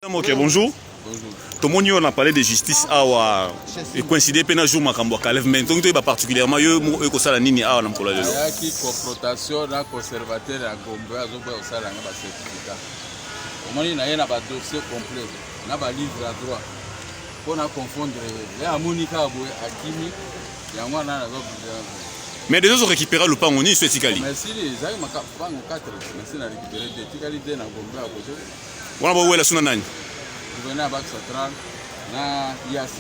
Ok, bonjour. Bonjour. Tomoni yo na palais de justice awa ecoïncide mpe na jour makambo ya Kalev mais tongi toyeba particulièrement yo oyo kosala nini awa na mokolo ya lelo. Ayaki confrontation na conservateur ya Gombe azoboya kosala yanga ba certificat. Omoni na ye na ba dossier complet na ba livre ya droit mpo na confondre ye. Ye amoni kaka boye akimi yango wana nazo Mais déjà ozo récupérer lopango nini so etikali? Mais sili ezali makambo 4 mais si na récupérer 2 etikali 2 na Gombe ya kote. Wana bowela suna nani? Gouverneur ya Banque Centrale na IAC.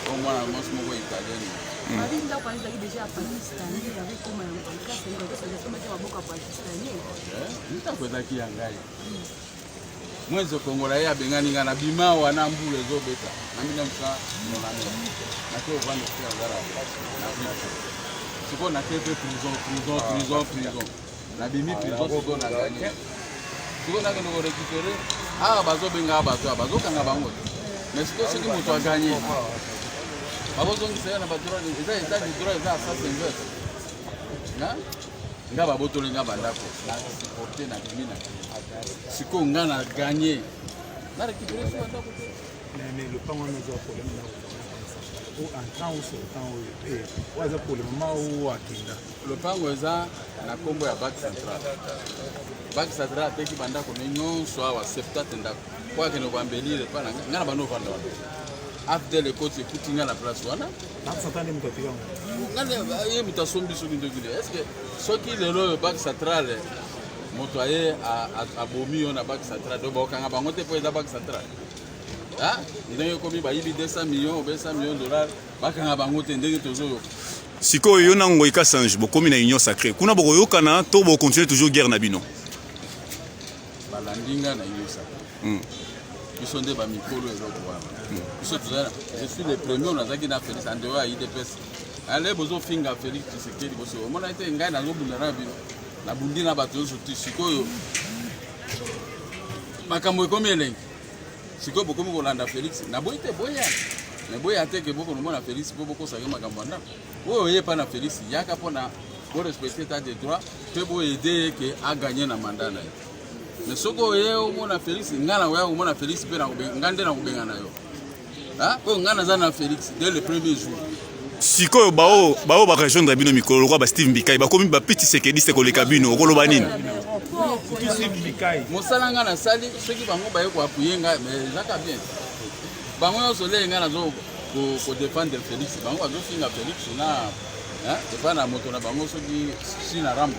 Oyo mwana mwasi moko italienne. Babi ndako wana ezalaki deja ya pakistani yango ekoma ya makasi yango maboko ya pakistani. Ndako ezalaki ya ngai. Mwezi kongola ye abengani ngai na bima wana mbula ezobeta na 1999 nake ovanda esika nazala na ville sikoyo nake mpe prison prison prison prison nabimi prison sikoyo na ganye sikoyo nakende korécupere awa bazobengaka bato awa bazokanga bango te mais sikoyo soki moto aganye bakozongisa ye na badroit eza état de droit eza asas inverse nga babotoli nga bandako na supporte na bimi na sikoyo nga na ganye na récupere so bandako te. Mais lopango wana ozwa problème na o entrant ou sortant oyo eh, oyo aza pour le moment oyo akenda. Lopango eza na nkombo ya Banque Centrale. Banque Centrale ateki bandako ne nyonso awa 70 ndako po akende koambelire epa na ngai na bando ovanda wana afdel ekoti ekuti ngai na place wana ye moto asombi soki ndoki nde est ce que soki lelo oyo banque centrale moto aye abomi yo na banque centrale donc bakokanga bango te mpo eza banque centrale ndenge ekomi bayibi 200 millions 200 millions dollars bakanga bango te ndenge tozoyoka. Sikoyo yo na Ngoyi Kasanji bokomi na union sacree kuna bokoyokana to bo continuer toujours guerre na bino? Balandi nga na union sacree. Biso nde ba mikolo eloko wana. Biso tozali je suis le premier nazalaki na Felix en dehors ya UDPS. Ale bozofinga Felix Tshisekedi boso omona ete ngai nazobunda na bino. Nabundi na bato nyonso ti sikoyo makambo ekomi elengi. Sikoyo bokomi kolanda Felix naboyi te boya me boya te ke bokolomona Felix mpo bokosaka makambo ya ndako oyo oye epai na Felix yaka mpo na borespecte état de droit mpe boyede ye ke aganye na mandat na ye me soki oye omona Felix ngai nakoya komona Felix mpe ngai nde nakobengana yo mpo ngai naza na Felix dès le premier jour. Sikoyo baoyo baoyo ba rejoindre bino mikolo lokola ba Steve Mbikai bakomi ba petit tshisekediste koleka bino okoloba nini? Mosala ngai nasali soki bango baye koapuye ngai mais ezaka bien bango nyonso leye ngai nazo kodefendre Felix bango bazofinga Felix na epai na moto na bango soki China Rambo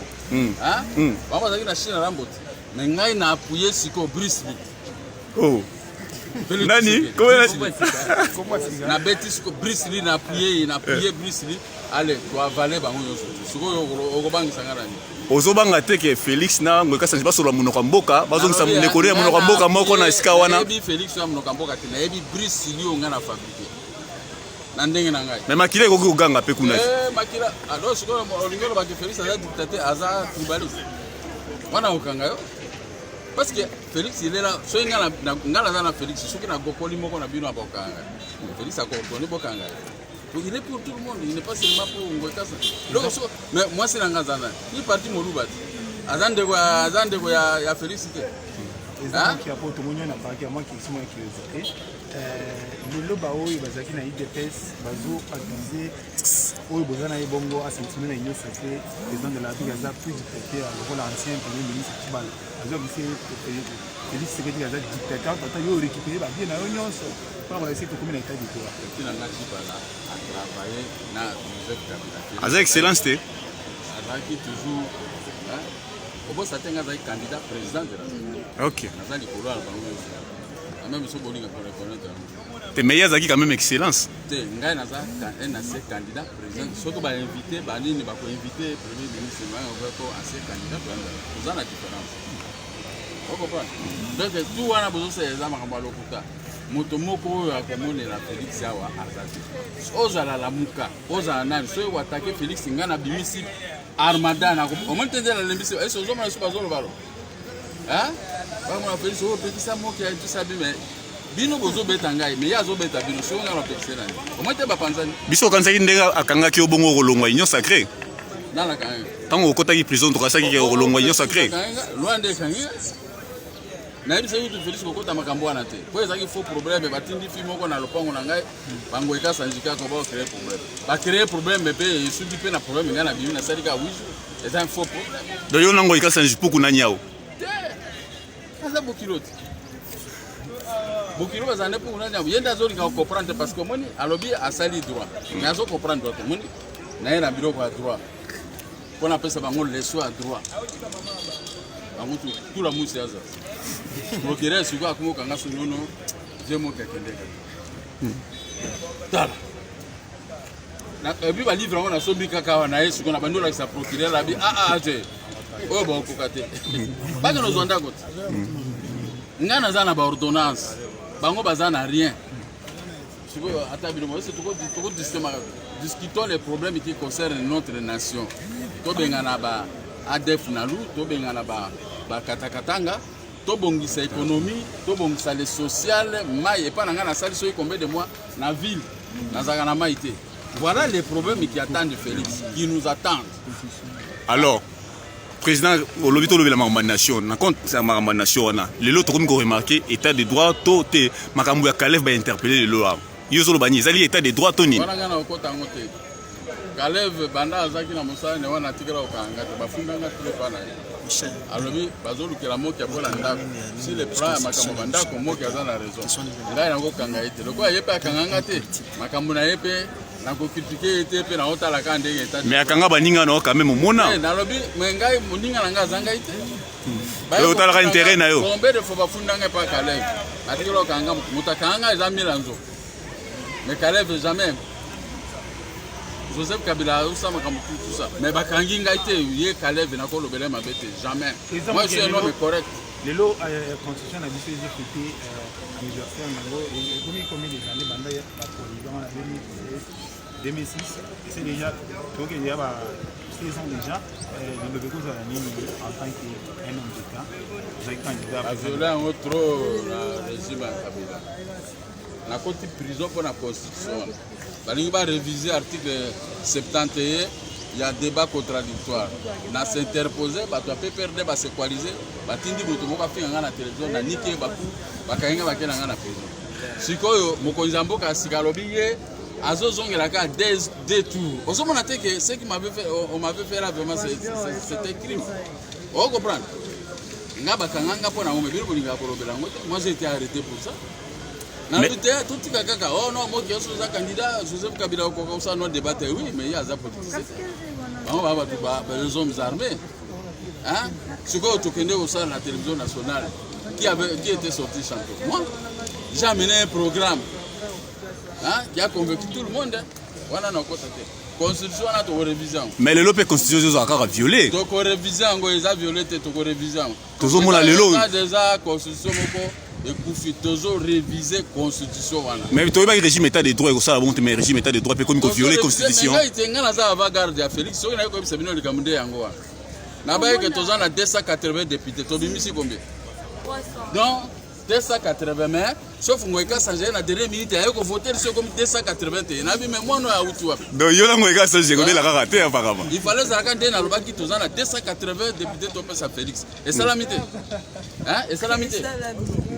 bango bazalaki na China Rambo te mais ngai na apuye sikoyo Bruce Lee. Oh. Nani? Na beti siko Bruce Lee na appuyer na appuyer Bruce Lee. Allez, to avaler bango nyonso. Sikoyo okobangisa nga nani? Ozobanga te ke Felix na Ngoyi Kasanji basolola monoko ya mboka, bazongisa ndeko ya monoko ya mboka moko na esika wana. Nayebi Felix ya monoko ya mboka te, nayebi Bruce Lee oyo nga na fabriquer. Na ndenge na ngai. Mais makila ekoki koganga pe kuna. Eh, makila, alors sikoyo olingi oloba ke Felix aza dictateur, aza tribaliste. Wana okanga yo. Parce que Felix il est là, soki nga na nga naza na Felix, soki na gokoli moko na bino abokanga. Felix akordonne bokanga. Il est pour tout le monde, il n'est pas seulement pour Ngoyi Kasanji. Donc so, mais moi c'est nga zana. Ni parti moluba. Aza ndeko aza ndeko ya ya Felix te. Eza maki ya poto moni na parki ya maki question ya curiosité. Lelo baoyo bazalaki na UDPS bazo accuse oyo boza na ye bongo asentime na union sacrée président de la République aza plus dictateur lokola ancien premier ministre Tshibala azo accuse Félix Tshisekedi aza dictateur tata yo récupérer ba bien na yo nyonso mpona kolakisa tokomi na état de droit. Tina nga Tshibala a travailler na Joseph Kabila. Aza excellence te. Azalaki toujours obosa te nga azalaki candidat président de la République. Ok. Naza likolo ya bango nyonso. Même soki bolinga ko reconnaître yango. Te mais ye azalaki quand même excellence. Te ngai naza un ancien candidat président. Soki ba invité ba nini ba ko invité premier ministre ngai ko ancien candidat président. Oza na différence. Vous comprenez? Donc tout wana bozosala eza makambo ya lokuta. Moto moko oyo akomonela Félix awa aza te. Ozala lamuka, ozala nani, soki oatake Félix ngai nabimisi armada na omoni te nde nalembisi ese ozomona soki bazoloba lo bamona Félix oyo opekisa moki ya tusa bime bino bozobeta ngai me ye azobeta bino soki ngai napekise nani omoni te bapanzani biso okanisaki ndenge akangaki yo bongo okolongwa union sacrée nani akangi ntango okotaki prison tokasaki ke okolongwa union sacrée loi nde ekangi. Nayebisaki kutu Felix kokota makambo wana te po ezalaki faux problème. Batindi fi moko na lopango na ngai, bango ekasanji kaka ba créer problème, ba créer problème mpe esuki mpe na problème. Ngai nabimi, nasali kaka 8 jours, eza un faux problème. Donc yo nango ekasanji puku na nyao? Te, aza bokilo te. Bokilo bazala nde mpuku na nyao. Ye nde azolinga kocomprendre parce que omoni alobi asali droit, mais azocomprendre droit te. Omoni na ye na biloko ya droit mpo napesa bango leçon ya droit, bango tula musi aza procureur. Sikoyo akomi okanga sonono je moki akendeka tala ebi balivre yango nasombi kaka awa na ye. Sikoyo na bandi olakisa procureur, abi aa ah, te, oyo baokoka te, bakende ozwa ndako te. Ngai naza na baordonnance, bango baza na rien. Sikoyo ata bino ese tokodiscuter, discutons les problèmes qui concernent notre nation. Tobengana ba ADF NALU, tobengana bakatakatanga, tobongisa économie, tobongisa le social. Mai epa na ngai nasali soki combien de mois na ville, nazalaka na mai te. Voilà les problèmes qui attendent Félix, qui nous attendent. Alors président, olobi tolobela makambo ya nation. Na compte ya makambo ya nation wana, lelo tokomi koremarquer état de droit to te. Makambo ya Kalev, bainterpeller lelo awa, yo ozoloba nini? Ezali état de droit to nini? Wana ngai na kokota yango te. Kalev banda azalaki na mosala ne wana, atikala kokanga te. Bafundanga tule mpa na ye, alobi bazolukela moki mpo na ndako. Si le plan ya makambo bandako, moki aza na raison. Ngai nakokanga ye te, lokola ye mpe akanganga te. Makambo na ye mpe nakocritiquer ye te, mpe naotala kaka ndenge état. Mais akanga baninga na yo quand même, omona. Nalobi me ngai moninga na ngai aza ngai te. Otalaka intérêt na yo. Combien de fois bafunda ngai pa Kalev, atikala okanga moto. Moto akanga ngai eza mila nzo, mais Kalev jamais. Joseph Kabila azosala makambo tout ça, mais bakangi ngai te. Ye Kalev nakolobela ye mabe te, jamais. Moi, je suis un homme correct. Lelo constitution na biso ezofêter anniversaire nango. Ekomi combien des années banda baprovision na 2006? C'est déjà, tokoki déjà ba 16 ans déjà. Lilobi ekozala nini en tant que un homme d'état, ozalaki candidat? Bavioler yango trop na régime ya Kabila. Nakoti prison mpo na constitution wana. Balingi baréviser article 71 ya débat contradictoire na s'interpose. Bato ya PPRD basequalize, batindi moto moko afinga ngai na télévision, na niki ye baku, bakangi ngai, bakei na ngai na prison. Sikoyo mokonzi ya mboka ya sika alobi ye azozongela kaka deux tours. Ozomona te ke ce qui m'avait fait, on m'avait fait là, vraiment c'était crime. Ocomprendre nga, bakanga nga mpo na ngo, me bino bolingaka kolobela yango te. Moi, j'ai été arrêté pour ça. Nalobi te, totika kaka. Oh non, moki nyonso oza candidat, Joseph Kabila okoka kosala no débat te. Oui, mais ye aza politicien te, bango baa bato les hommes armés, hein? Sikoyo tokende kosala na télévision nationale. Qui était sorti champion? Moi, j'ai amené un programme, hein, qui a convaincu tout le monde, hein. Wana nakota te. Constitution wana tokoréviser yango. Mais lelo mpe constitution ezozala kaka violé. Tokoréviser yango, eza violé te, tokoréviser yango. Tozomona lelo. Eza déjà constitution moko ekufi, tozoréviser constitution wana. Mais toyebaki régime état de droit ekosala bongo te, mais régime état de droit mpe ekomi kovioler constitution. Ngai te, ngai naza avant garde ya Félix. Soki naye koyebisa bino likambo nde yango wana, nabayeke toza na 280 député, tobimisi combien? Donc 280, mais sauf Ngoyi Kasanji na dernière minute aye kovoter, soki ekomi 281, nabi mais mwana oyo awuti wapi? Donc yo nango ekasange ekobela kaka te apparemment. Il fallait ezalaka nde nalobaki toza na 280 député, topesa Félix. Esalami te, hein? Esalami te,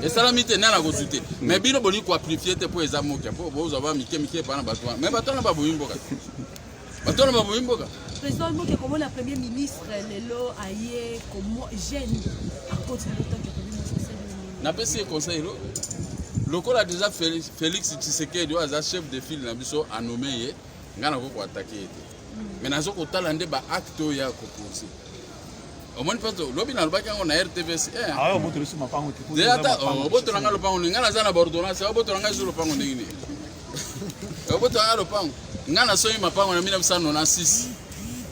esalami te. Nani akozwi te? Mais bino bolingi koamplifier te mpo eza mokia, mpo bozwa ba mike mike epa na bato wana. Mais bato wana baboyi mboka te, bato wana baboyi mboka. Président moke, komona premier ministre lelo aye komo jeune akoti na tant que premier ministre, osali nini? Napesi ye conseil lokola déjà Félix Tshisekedi oyo aza chef de file na biso anommer ye, ngai nakoki koattaquer ye te, mais nazo kotala nde baacte oyo ya koposer. Omoni mpe lobi nalobaki yango na RTVC. Awa obotoli so mapango te? Te, ata obotola ngai lopango ndenge ngai naza na baordonnance, obotola ngai so lopango ndenge nini? Obotola ngai lopango? Ngai nasomi mapango na 1996.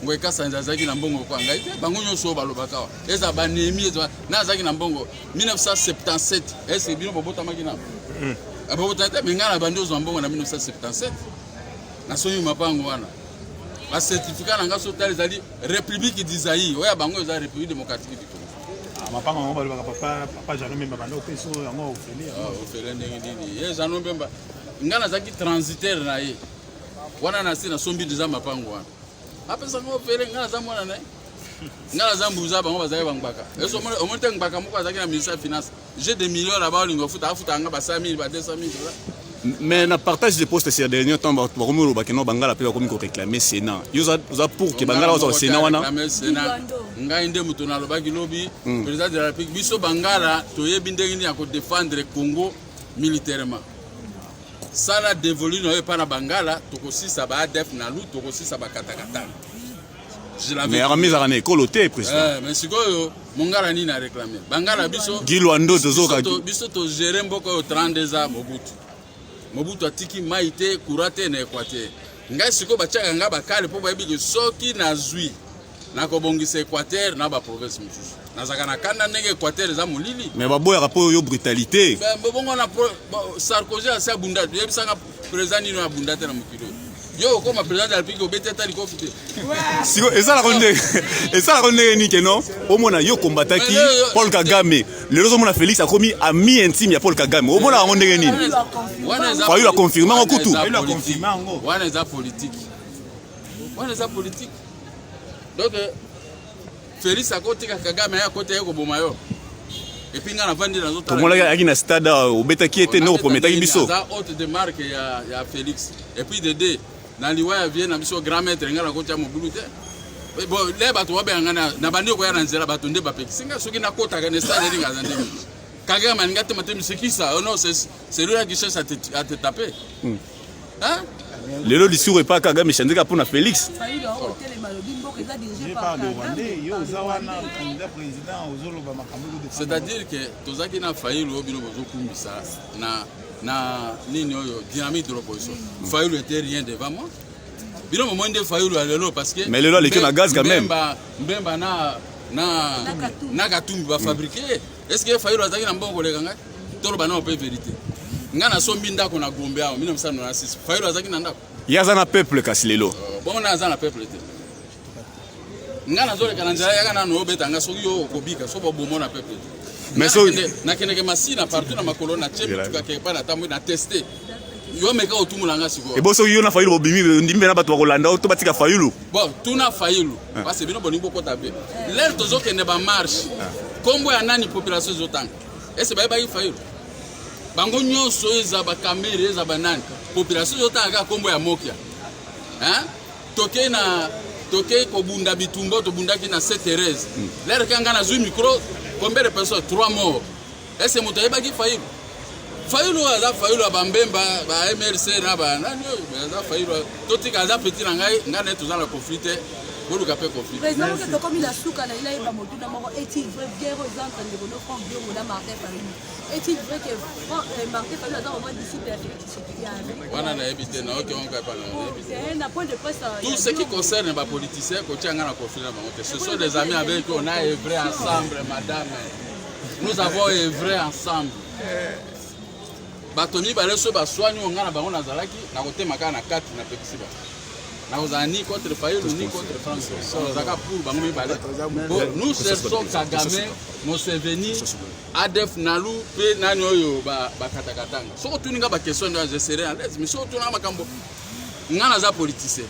Ngoyi Kasanji azalaki na mbongo kwa ngai te. Bango nyonso oyo balobaka awa eza banemi eza na azalaki na mbongo 1977. Est-ce bino bobotamaki na bobotami te? Me ngai na bandi ozwa mbongo na 1977, nasomi mapango wana. Bacertificat na ngai so tala, ezali République du Zaïre, oyo ya bango eza République démocratique du Congo. Mapango yango balobaka papa Jeannot Mbemba banda opesa oyo yango ofele. Ofele ndenge nini? Ye Jeannot Mbemba, ngai nazalaki transitaire na ye wana. Na se nasombi deja mapango wana, apesanga ofele. Ngai naza mwana na ye, ngai naza mbuza, bango bazalaki bangbaka. Eso omoni te, ngbaka moko azalaki na ministère ya finance. J'ai des millions là-bas, olingo futa, afuta nga ba 100 000, ba 200 000 dollars. Mais na partage de poste ces derniers temps, bakomi oloba ke non, bangala mpe bakomi koréclame Sénat. Yo oza pour ke bangala bazwa Sénat wana? Sénat, ngai nde moto nalobaki lobi, président de la République, biso bangala toyebi ndenge nini ya kodéfendre Congo militairement. Sala dévolu na yo epai na bangala, tokosisa ba ADF na lu, tokosisa bakatakatanga. Mais armée ezalaka na ekolo te, président. Mais sikoyo mongala nini aréclame? Bangala biso Guy Lwando tozoka. Biso togere mboka oyo 32 ans. Mobutu, Mobutu atiki mai te, courant te na Équateur. Ngai sikoyo batiaka ngai bakale mpo bayebi ke soki nazwi, nakobongisa Équateur na baprovince mosusu. Nazalaka na kanda ndenge Équateur eza molili. Mais baboyaka mpo yo brutalité. Bongo na Sarkozy asi abunda. Yebisanga président nini oyo abunda te na mokili oyo. Yo okoma président de la République, obeti ata likofi te. Siko esalaka ndenge nini ke non, omona yo kombataki Paul Kagame, lelo ozomona Félix akomi ami intime ya Paul Kagame? Omona yango ndenge nini? Fayulu aconfirme yango kutu. Wana eza politique, wana eza politique. Donc Félix akotika Kagame, aye akota, ye koboma yo, et puis ngai navandi nazotala. Tomonaki ayaki na stade obetaki ye te, ndenge oprometaki biso. Aza hôte de marque ya Félix. Et puis de deux, na liwa ya vie na biso grand maître, ngai nakotia mobulu te. Bon, le bato babenga ngai na bandi koya na nzela, bato nde bapekisi ngai. Soki nakotaka na stade, elinga aza ndenge Kagame alinga te matemisekisa. Oh non, c'est lui là qui cherche à te taper, hein? Lelo discours epa Kagame echange kaka mpona Félix. Par le Rwandais, yo oza wana candidat président, ozoloba makambo. C'est-à-dire que tozalaki na Fayulu oyo bino bozokumbisa na nini oyo, dynamique de l'opposition. Fayulu était rien devant moi. Bino momoi nde Fayulu ya lelo, parce que Mais lelo aleki na gaz quand même. Mbemba na Katumbi bafabriqué. Est ce que Fayulu azalaki na mbongo koleka ngai? Toloba nao mpe vérité. Ngai nasombi ndako na Gombe awa 1996. Fayulu azalaki na ndako? Ye aza na peuple kasi lelo. Bongo na aza na peuple te. Ngai nazoleka na nzela, yaka nano obeta nga soki yo okobika so bobomo na peuple te. Mais nakendeke Masina partout na makolo, na tie mituka kepa na tambo na teste. Yo meka otumula nga sikoyo. Ebo soki yo na Fayulu bobimi, ndimi mpe na bato bakolanda to batika Fayulu. Bon, tuna Fayulu, parce que bino bolingi bokota be. Lere tozokende bamarche, nkombo ya nani population ezotanga? Ese bayebaki Fayulu? Bango nyonso eza bakamere, eza banani, population ezotanga kaka nkombo ya Mokia, hein? Tokei na tokei kobunda bitumba, tobundaki na Saint Thérèse. Lere ka nga nazwi micro, combien de personnes? Trois morts. Ese moto ayebaki Fayulu? Fayulu oyo aza Fayulu ya bambemba, ba MRC na banani oyo aza Fayulu. Totika, aza petit na ngai, ngai na ye toza na conflit te. Boluka mpe conflit. Président moke, tokomi na suka na ila, motuna moko: est-il vrai, guerre oyo eza entre ndeko no Frank Diongo na Martin Fayulu, est-il vrai que Martin Fayulu aza vraiment disciple ya Félix Tshisekedi? Wana nayebi te, nayoki wango epa na nayebi te. Na point de presse. Tout ce qui concerne bapoliticien, kotia nga na conflit na bango te. Ce sont des amis avec qui on a œuvré ensemble. Madame, nous avons œuvré ensemble. Bato mibale so baswani, oyo nga na bango nazalaki nakotema kaka na kati, napekisi bango. Nakozala ni contre Fayulu ni contre Frank, nazalaka pour bango mibale. Bon, nous cherchons Kagame, Museveni, ADF Nalu mpe nani oyo bakatakatanga. Soki otuni nga baquestion nde je serai à l'aise, mais soki otunanga makambo, nga naza politicien.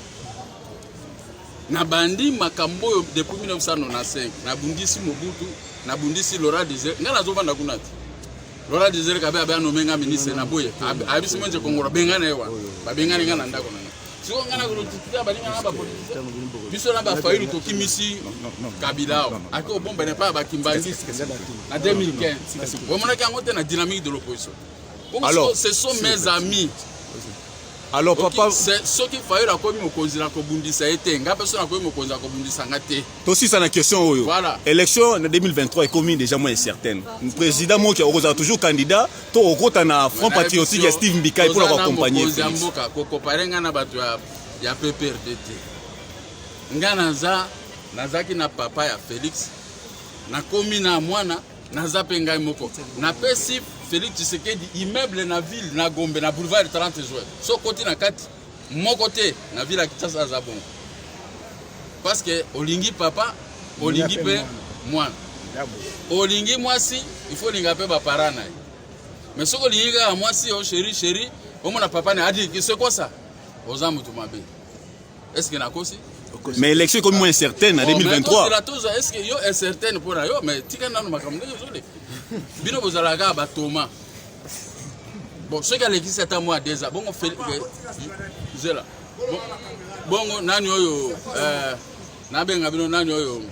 Nabandi makambo oyo depuis 1995. Nabundisi Mobutu, nabundisi Laurent Désiré. Nga nazovanda kuna te. Laurent Désiré Kabila abe anome nga ministre na boye, ayebisi Moïse Kongolo bengana ye wana, babengani nga na ndako na nga. Sikoyo nga nakolotitila baninga na bapoliticien. Biso na bafayulu tokimisi Kabila awa, ake obombana epai ya bakimbangisi na 2015. Omonaki yango te na dynamique de l'opposition. Alors, ce sont mes amis. Alors papa, soki Fayulu akomi mokonzi, na kobundisa ye te. Nga mpe so nakomi mokonzi, akobundisa nga te. Tosisa na question oyo. Voilà. Élection na 2023 ekomi déjà moins incertaine. Président moki, okozala toujours candidat to okota na Front patriotique ya Steve Mbikai mpona koaccompagner? Mokonzi ya mboka, kocomparer nga na bato ya PPRD te. Nga nazalaki na papa ya Félix, nakomi na mwana, naza mpe ngai moko. Napesi Félix Tshisekedi immeuble na ville na Gombe, na boulevard 30 juin. So okoti na kati moko te na ville ya Kinshasa aza bongo, parce que olingi papa, olingi mpe mwana, olingi mwasi, il faut olinga mpe bapara na ye. Mais soki olingi kaka mwasi, o chéri, chéri, omona papa na adi, c'est quoi ça? Oza moto mabe. Est ce que nakosi? Mais élection ekomi moins incertaine na 2023. Toza, est ce que yo incertaine mpo na yo? Mais tika nano makambo ndenge ezoleka. Bino bozalaka kaka batoma. Bon, soki alekisi ata mwa 2 ans, bongo zela. Bongo nani oyo nabenga bino nani oyo,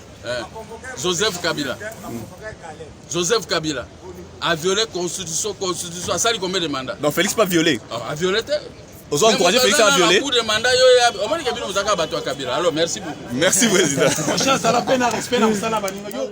Joseph Kabila. Joseph Kabila a violé constitution, asali combien de mandats? Donc Félix pas violé? Ah, a violé te. Ozo encourager Félix à violer? Coup de mandat yo omoni ke bino bozalaka bato ya Kabila. Alors merci beaucoup. Merci, président. Chance ala mpe na respect na mosala baninga yo.